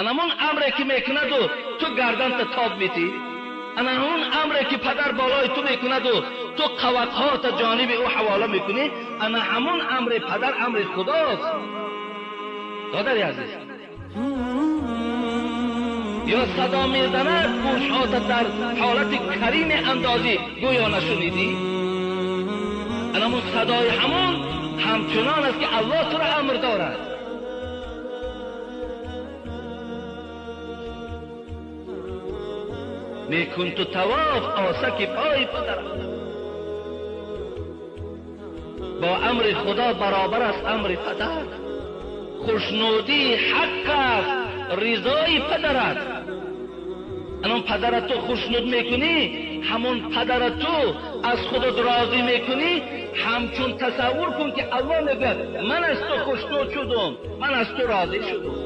Ана ҳамон амре ки мекунаду ту гарданта тоб метӣ, ана ҳамон амре ки падар болои ту мекунаду ту қавватҳота ҷониби ӯ ҳавола мекунӣ, ана ҳамон амри падар амри худост. Додари азиз, ё садо мезанад гӯшҳота дар ҳолати карӣ меандозӣ, гӯё нашунидӣ. Ана ҳамон садои ҳамон ҳамчунон аст ки Аллоҳ туро амр дорад. Мекун ту тавоф осаки пои падарат. Бо амри худо баробар аст амри падар. Хушнудии ҳақ аст ризои падарат. Анон падарат ту хушнуд мекунӣ, ҳамон падарат ту аз худат розӣ мекунӣ, ҳамчун тасаввур кун ки Аллоҳ мегӯяд ман аз ту хушнуд шудум, ман аз ту розӣ шудум.